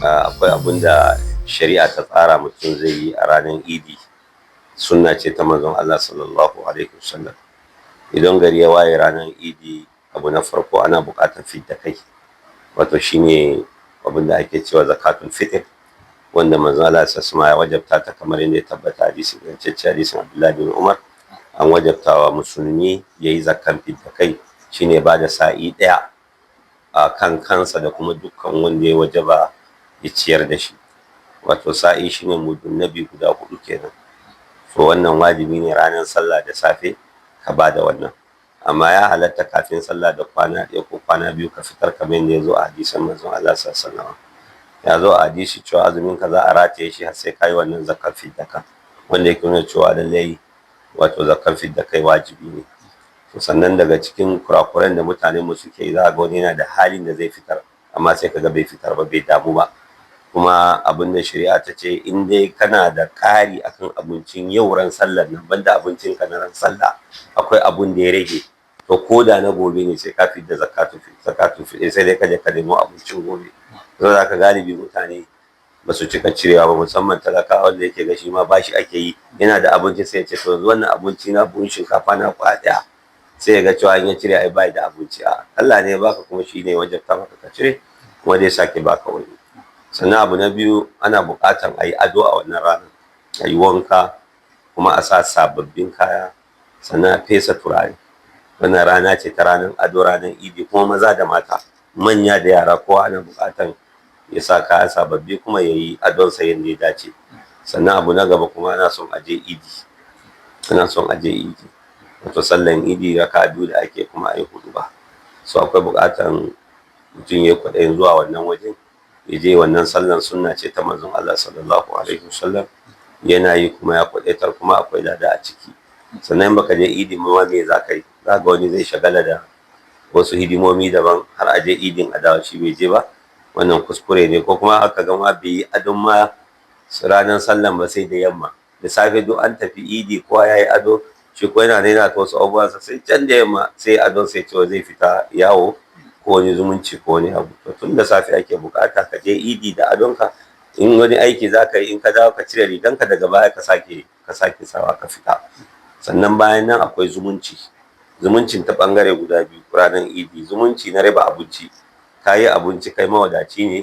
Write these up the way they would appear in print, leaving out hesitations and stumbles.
Akwai abun da shari'a ta tsara mutum zai yi a ranar Idi. Sunna ce ta Manzon Allah sallallahu alaihi wasallam. Idan gari ya waye ranar Idi, abu na farko ana buƙatar fidda kai, wato shine abin da ake cewa zakatul fitr, wanda Manzon Allah sallallahu alaihi ya wajabta ta, kamar yadda ya tabbata hadisi ingantacce, hadisin Abdullahi bin Umar. An wajabtawa musulmi yayi zakkan fidda kai, shine ba da sa'i ɗaya a kan kansa da kuma dukkan wanda ya wajaba ya ciyar da shi. Wato sa'i shine mudun nabi guda 4 kenan. To wannan wajibi ne ranar sallah da safe ka ba da wannan. Amma ya halatta kafin sallah da kwana 1 ko kwana 2 ka fitar, kamar yadda ya zo a hadisin Manzon Allah sallallahu alaihi wasallam. Ya zo a hadisi cewa azumin ka za a rataye shi har sai ka yi wannan zakar fidda kan, wanda yake nuna cewa lallai wato zakar fidda kai wajibi ne. To sannan daga cikin kurakuran da mutanen mu suke yi, za ga wani yana da halin da zai fitar, amma sai kaga bai fitar ba, bai damu ba. Kuma abin da shari'a ta ce, in dai kana da ƙari akan abincin yau ran sallar nan, banda abincin ka na ran sallah, akwai abun da ya rage, to ko da na gobe ne sai ka fidda zakatu fitr, sai dai ka je ka nemo abincin gobe. Saboda haka galibi mutane ba su cika cirewa ba, musamman talakawa, wanda yake ga shi ma bashi ake yi. Yana da abinci, sai ya ce, to yanzu wannan abinci na buhun shinkafa na kwa ɗaya, sai ya ga cewa in ya cire ai bai da abinci. A Allah ne ya baka, kuma shi ne wajabta maka ka cire, kuma zai sake baka wani. Sannan abu na biyu, ana buƙatan a yi ado a wannan ranar, a yi wanka, kuma a sa sababbin kaya, sannan a fesa turare. Wannan rana ce ta ranar ado, ranar Idi. Kuma maza da mata, manya da yara, kowa ana buƙatan ya sa kaya sababbi kuma ya yi adonsa yadda ya dace. Sannan abu na gaba kuma, ana son a je Idi. Ana son a je Idi, wato sallan Idi raka'a 2 da ake, kuma a yi huɗuba. So akwai buƙatan mutum ya yi kwaɗayin zuwa wannan wajen, ya je wannan sallan. Sunna ce ta Manzon Allah sallallahu alaihi wasallam, yana yi kuma ya kwaɗaitar, kuma akwai lada a ciki. Sannan baka je Idi ma, me za ka yi? Za ga wani zai shagala da wasu hidimomi daban har a je Idin a dawo, shi bai je ba. Wannan kuskure ne. Ko kuma aka ga ma bai yi adon ma ranar sallan ba sai da yamma. Da safe duk an tafi Idi, kowa ya yi ado, shi ko yana yana ta wasu abubuwansa, sai can da yamma sai adon, sai cewa zai fita yawo ko wani zumunci ko wani abu. To tun da safe ake bukata ka je Idi da adonka. In wani aiki za ka yi, in ka dawo ka cire riganka, daga baya ka sake sawa ka fita. Sannan bayan nan akwai zumunci. Zumuncin ta bangare guda biyu ranar Idi. Zumunci na raba abinci. Ka yi abinci, kai mawadaci ne,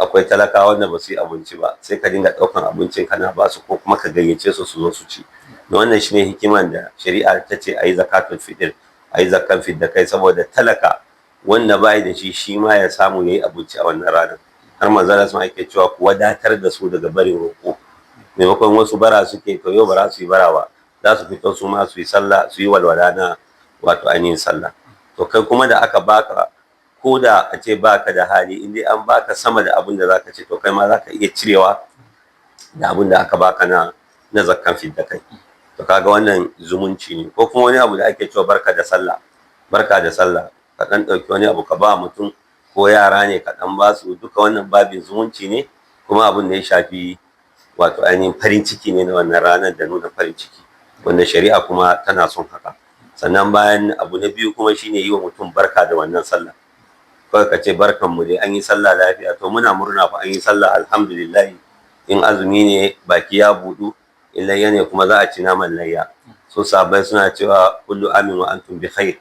akwai talakawa wanda ba su yi abinci ba, sai ka dinga ɗaukan abincin kana ba su, ko kuma ka gayyace su su zo su ci. Da wannan shine hikiman da shari'a ta ce a yi zakatul fitr, a yi zakkan fidda kai, saboda talaka wanda bai da shi, shi ma ya samu ya yi abinci a wannan ranar. Har Manzon sun ake cewa ku wadatar da su daga barin roƙo. Maimakon wasu bara suke, to yau ba za su yi bara ba, za su fito su ma su yi sallah, su yi walwala na wato ainihin sallah. To kai kuma da aka baka, ko da a ce baka da hali, in dai an baka sama da abin da zaka ce, to kai ma zaka iya cirewa da abin da aka baka na zakkan fidda kai. To kaga wannan zumunci ne. Ko kuma wani abu da ake cewa barka da sallah, barka da sallah, ka dan ɗauki wani abu ka ba mutum, ko yara ne ka dan ba su, duka wannan babin zumunci ne. Kuma abin da ya shafi wato ainihin farin ciki ne na wannan ranar da nuna farin ciki, wanda shari'a kuma tana son haka. Sannan bayan abu na biyu kuma shine yi wa mutum barka da wannan sallah. Kawai ka ce, barkan mu dai, an yi sallah lafiya, to muna murna fa an yi sallah, alhamdulillah. In azumi ne, baki ya budu. In layya ne kuma, za a ci naman layya. So sahabbai suna cewa, kullu amin wa antum bi khair,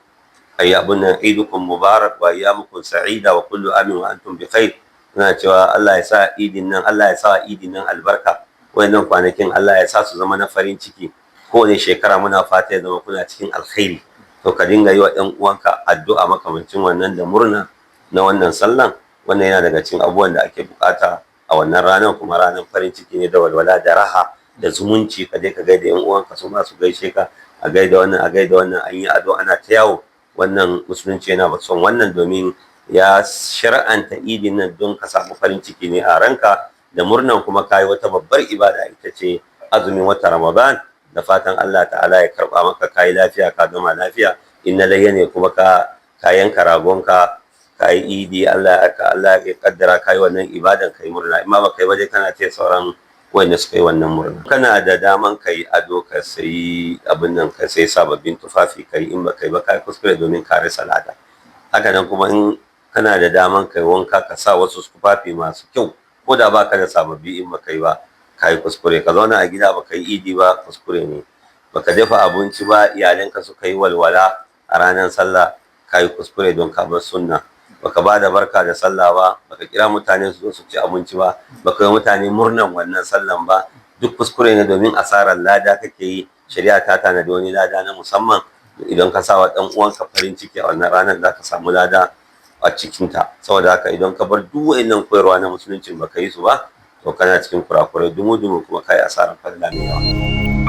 ay abun nan, idukum mubarak wa ayyamukum sa'ida wa kullu amin wa antum bi khair. Suna cewa Allah ya sa Idin nan, Allah ya sa Idin nan albarka, wayannan kwanakin Allah ya sa su zama na farin ciki, kowane shekara muna fata ya zama kuna cikin alkhairi. To ka dinga yi wa ɗan uwanka addu'a makamancin wannan da murna na wannan sallan. Wannan yana daga cikin abubuwan da ake bukata a wannan ranar. Kuma ranar farin ciki ne da walwala da raha da zumunci. Ka je ka gaida yan uwanka, su ma su gaishe ka, a gaida wannan, a gaida wannan, an yi ado, ana ta yawo. Wannan musulunci yana son wannan, domin ya shar'anta Idin nan don ka samu farin ciki ne a ranka da murnan kuma kayi wata babbar ibada, ita ce azumin wata Ramadan. Da fatan Allah ta'ala ya karba maka, kayi lafiya, ka gama lafiya. In na layya ne kuma, ka yanka ragonka, ka yi Idi, Allah ya kaddara ka yi wannan ibadan, ka yi murna. In ma baka yi ba dai, kana taya sauran wanda suka yi wannan murna. Kana da daman ka yi ado, ka sayi abin nan, ka sayi sababbin tufafi ka yi. In baka yi ba, ka yi kuskure, domin ka rasa lada. Haka nan kuma in kana da daman ka yi wanka, ka sa wasu tufafi masu kyau. Ko da baka da sababbi, in baka yi ba, ka yi kuskure. Ka zauna a gida baka yi Idi ba, kuskure ne. Baka dafa abinci ba, iyalanka suka yi walwala a ranar sallah, ka yi kuskure don ka bar sunna. Baka ba da barka da sallah ba, baka kira mutane su zo su ci abinci ba, baka yi mutane murnan wannan sallan ba, duk kuskure ne, domin asarar lada kake yi. Shari'a ta tanadi wani lada na musamman. Idan ka sa wa ɗan uwanka farin ciki a wannan ranar, za ka samu lada a cikinta. Saboda haka, idan ka bar duk wa'innan koyarwa na Musulunci, baka yi su ba, to kana cikin kurakurai dumu-dumu, kuma ka yi asarar falala mai yawa.